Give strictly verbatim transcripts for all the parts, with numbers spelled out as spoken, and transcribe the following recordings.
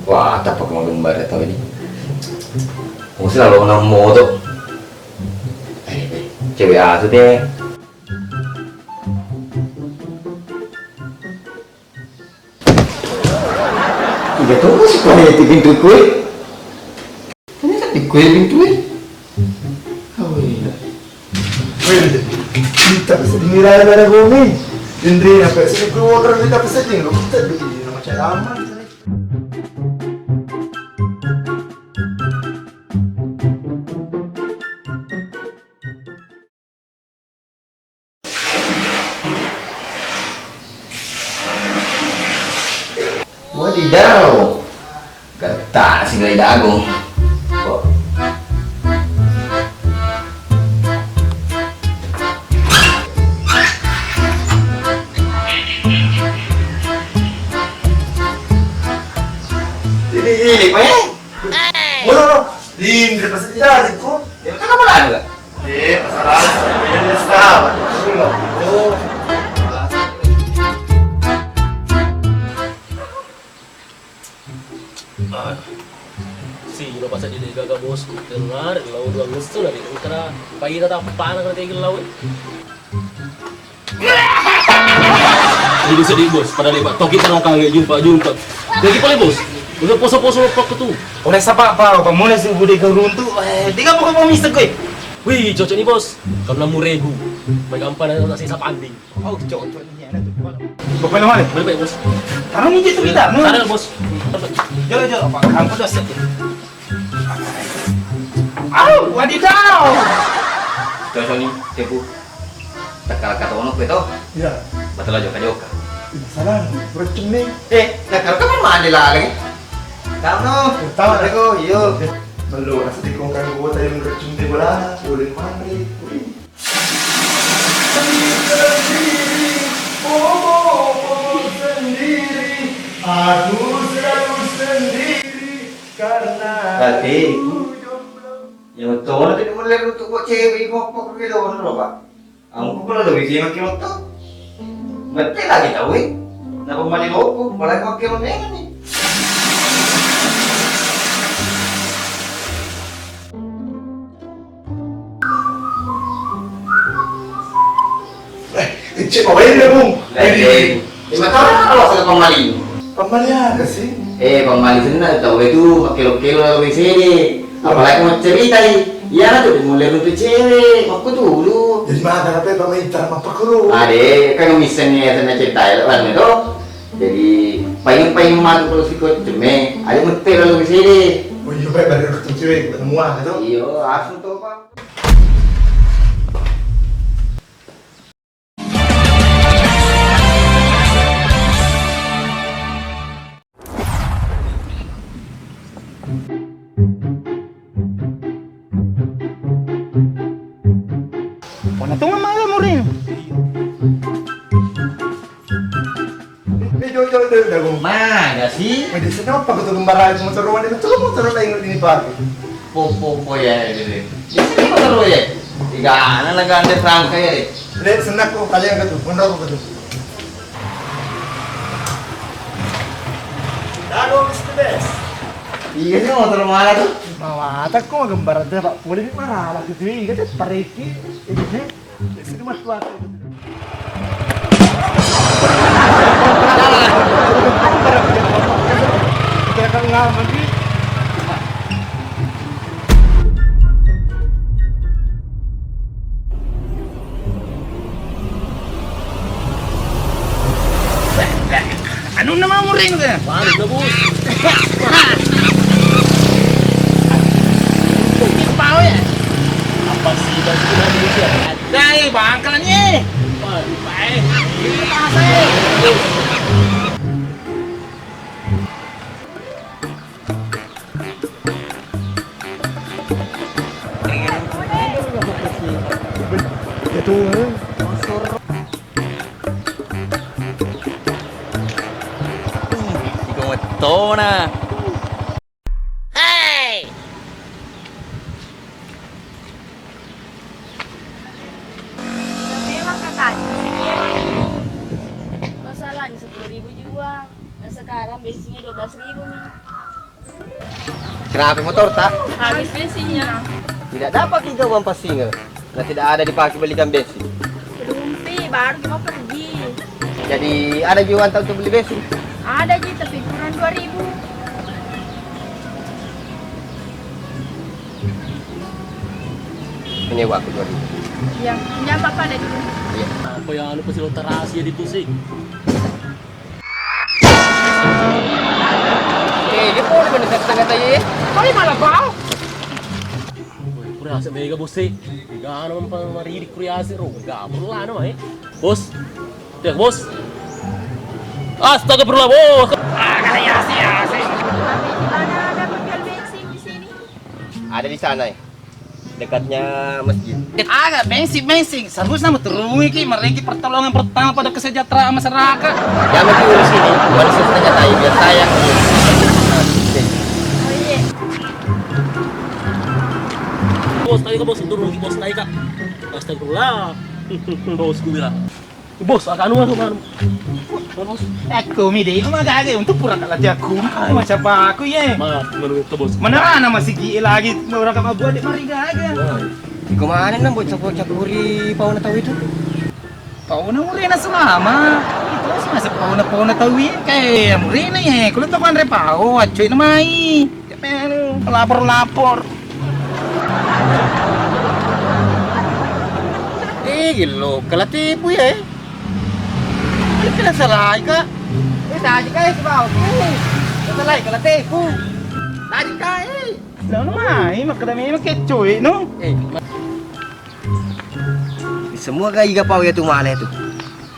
Wah, tappa ko magembar tau ini. Musti lalu nang moto. Eh, cewek asu deh. Iya tuh, si kau itu pintu kue. Ini kan di kue pintu eh. Oh iya. Wih, kita bisa dinilai dari bumi. Indri, apa sih? Gue mau kerja, kita bisa tinggal. Kita di nama cara aman. Wadidaw, getta si gulai dago. Oh. Ini, ini, Pak. Mulu, Indri pasti jadi, Ko. Ya, kan kamu lagi, Kak? Eh, masalah. Ini salah. Oh. Si, lo pasang di gaga bosku. Dengar, lo dua ngesu lagi. Kira paina tappana kena tegel lawe. Ini sedih, Bos. Pada lebat. Toki tenang kangge jumpa, jumpa. Jadi pale, Bos. Udah poso-poso lo pak tu. Oleh siapa, Pak? Apa mulai si bude ke runtu? Eh, tiga pokok mau mistek, gue. Wih, cocok nih, Bos. Karena muregu. Baik ampan, tak sisa panding. Oh, cocok nih, enak tuh. Bapak yang mana? Baik, baik, Bos. Taruh nih, itu kita. Ada, Bos. Jauh, jauh, Pak. Ampun, Bos. Au, wadidaw. Cocok ni, tepu. Takkalakka tono koe to. Iya. Batela joka-joka. Salah, bercemeng. Eh, takkalakka mandi lagi. Tano. Tahu. Assalamualaikum, iyo. Belum, asli kongkang gua tadi bercemeng bola, boleh mandi. Wih. Sendiri, oh, oh, oh, sendiri. Aku selalu sendiri karena Berarti aku jomblo. Iya, betul. Jadi mulai untuk buat cewek, kok, kok, gitu, bener, Pak? Aku kok kalau lebih sih makin otak. Betul lagi tahu, eh. Kenapa malah lopok, malah makin otak nih? Eh, cek apa ini, Bung? Lah, eh, eh, lima tahun kalau saya pemali. Pemali apa sih? Eh, pemali senna tau itu makkelo-kelo W C D. Apalagi mau ceritai. Iya tuh mulai untuk cewek, aku dulu. Jadi mana apa pemain tar apa kuru? Ade, kan misalnya senna ceritai lah, kan, itu. Jadi, paling-paling matu kalau siko ceme, aja mete lalu W C D. Oh iya, baik, baru ketemu cewek, ketemu ah, itu. Iya, langsung tuh, Pak. Pona tu mama muring. Eh, jo, jo, jo, jago. Mana sih? Wede, senopa ko tu gembara itu motor wani, betul motor lain ini pakai. Po, po, po, ya, ya, ya. Ini motor ya. Tiga anak naga ande Frangka ya, deh. Dek, senakku kalian ke tu, pondok ke tu. Dago, Mister Best. Iya, ini motor mana tuh? Mawatako gembara teh, Pak. Boleh marah lah gitu. Iya, teh pareki. Ini, ini. Sini mas tuan. Kita kan nggak mandi. Anu nama muring ke? Baru na, Bos. Pau ya? Apa sih, Bos? Kita dulu siap. Dai, bangkalan ye. Waduh, baik. Ini bahasa ye. Iko mettona. Hei! Udah mewah katanya. Masalahnya sepuluh ribu jual. Nah, sekarang bensinnya dua belas ribu nih. Kenapa motor tak? Habis bensinnya. Tidak dapat juga uang passing. Nah, tidak ada dipakai belikan bensin. Belum, Pi, baru mau pergi. Jadi, ada juga uang tak untuk beli bensin? Ada ji, tapi kurang dua ribu. Ini uangku dua ribu. Iya, ini apa-apa ada dulu. Iya. Apa yang anu pasti lo terasi ya di pusing. Eh, dia boleh mana setengah tadi ya? Kali malah bau. Woi, kuriase mega, Bos, e. Mega anu, mampa maridi kuriase ro. Mega perlu anu, eh. Bos. Cek, Bos. Astagfirullah, Bos. Ah, kata yasi, yasi. Ada, ada mobil bensin di sini. Ada di sana, eh. Dekatnya masjid. Aga, bensin, bensin. Seharusnya mau turun iki, mereka pertolongan pertama pada kesejahteraan masyarakat. Jangan diurus ini, bukan urusan saya, biar saya. Oh, iya. Bos, naik, Bos, turun, Bos, naik, Kak. Astagfirullah. Bos, ku bilang. Bos, anu, anu, anu. Bos. Aku mi deh, cuma gak ada untuk pura kalah jago. Macam apa aku ya? Maaf, menurut itu, Bos. Mana mana masih gila lagi, orang kamu buat di mari gak ada. Wah. Kemana nang bocah-bocah kuri pauna tahu itu? Pauna murena selama. Itu masih masa pauna-pauna tahu ya. Kayak murena ya, kalau tahu kan repau, acui namai. Lapor-lapor. Eh, gelo, kala tipu ya, eh. Ini kena salah, Kak. Eh, tadi, Kak, eh, sebab aku. Salah, kala tipu. Tadi, Kak, eh. Lalu mai, makkeda memang kecoy, no? Eh, ma- Semua gak iga pau ya tu male tu.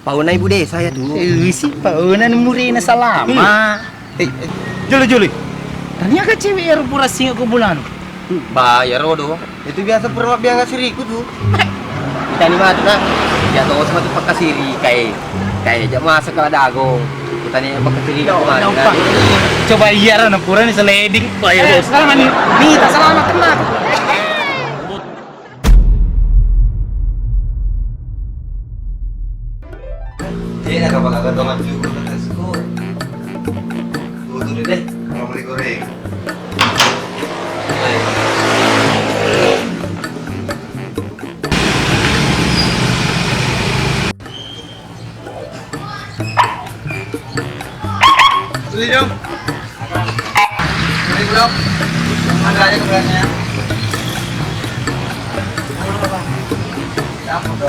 Pauna ibu desa ya tu. Eh, si pauna murena salama. Hmm. Eh, eh, jolo, jolo. Tania ka cewek ero pura singa ko bulanu. Bayar rodo. Itu biasa pura biang siriku tu. Tani matu na. Ya to sama tu pakasiri kai. Kai aja masa kala dago. Tani pakasiri ko mana. Coba iya ro na pura ni seleding. Bayar, eh, Bos. Salah mani. Ni tak salah nak kena. Iya, nak apa kagak dong, aja, let's go. Tunggu dulu deh, kalau mau digoreng. Sini, Jong. Sini, Bro. Mana aja keberanian? Campur, Bro.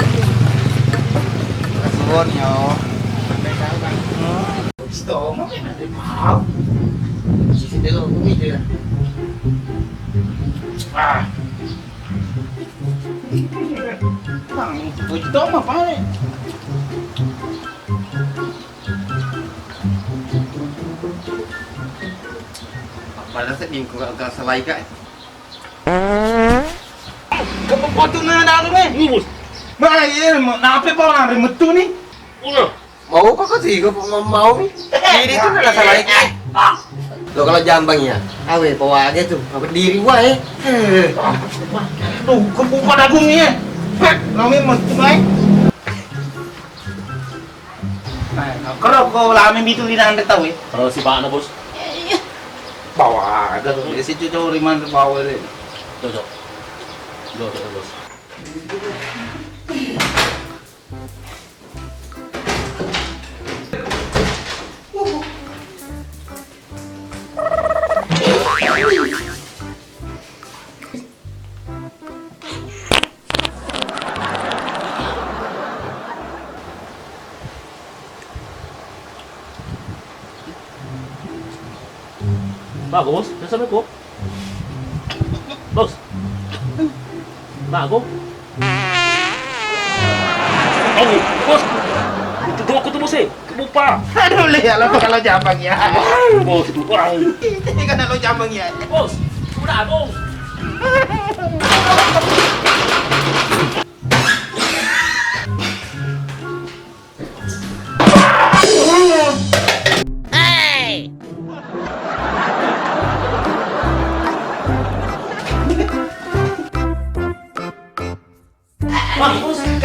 Suwon, yo. Stop, mau. Sisi dulu, aku mikir. Ah. Bang, itu mah, Pak. Pada sedih, kok gak salah, Kak. Kepepotong na dalam, eh. Ini, Bos. Mana, iya, mau nape, Pak, lari metu nih? Udah. Mau apa kau tiga, Pak? Mau, mau nih. Ini tuh nggak salah, eh. Lo kalau jambang ya, awe, bawa aja tuh. Apa diri gua, eh. Eh. Tuh, kebuka dagungnya. Hah, lo memang tuh, eh. Nah, kalau kau lama itu di nanti tahu, eh. Kalau si Bana, Bos. Bawa ada tuh. Dia si cucu lima bawa deh. Cocok. Cocok, Bos. Bagus, Bos. Assalamualaikum. Bos. Bagus. Oh, Bos. Itu dua aku tuh, Bos, eh. Kebupa. Aduh, lihat lo kalau jambang ya. Wah, Bos, itu. Wah. Ini kan lo jambang ya. Bos, udah, Bos. Bos, udah, Bos.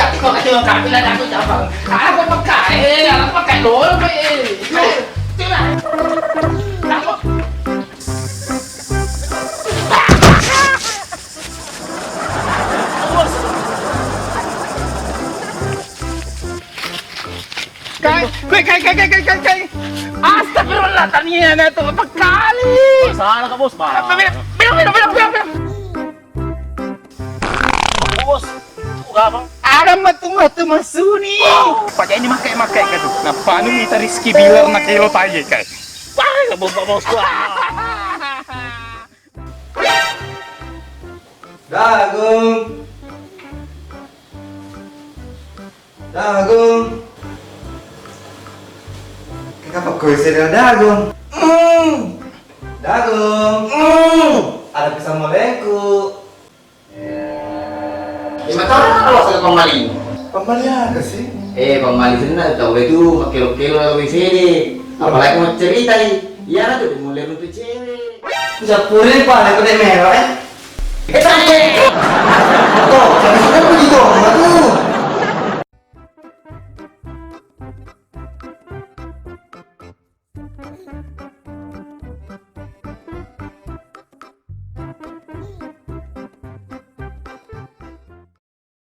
Kok kasih lengkap lah, aku cabang. Alah, kok pakai? Eh, alah, pakai dulu, eh. Coba. Kai, kai, kai, kai, kai, kai, kai. Astagfirullah, tania na tu, apa kali? Salah ka, Bos, Bang. Apa, bilang, bilang, bilang, bilang, bilang, bilang. Bos, tu ka, Bang? Ada matu-matu masuni. Pakai ini makai-makai ka tu. Nappa anu mita Rizky Billar na kelo taye kai. Wah, ka Bos, Bos, Bos. Wah. Dagung. Dagung. Kenapa kau sedang Dagung? Mm. Dagung. Mm. Ada pisang malengku. Lima tahun kalau saya pemali. Pemali apa sih? Eh, pemali senna tau itu makkelo-kelo W C D. Apalagi mau ceritai. Iya, tuh mulai untuk cewek. Ucappuri pale ko de' melo, eh. Eh, tadi. Tuh, sampai sudah begitu.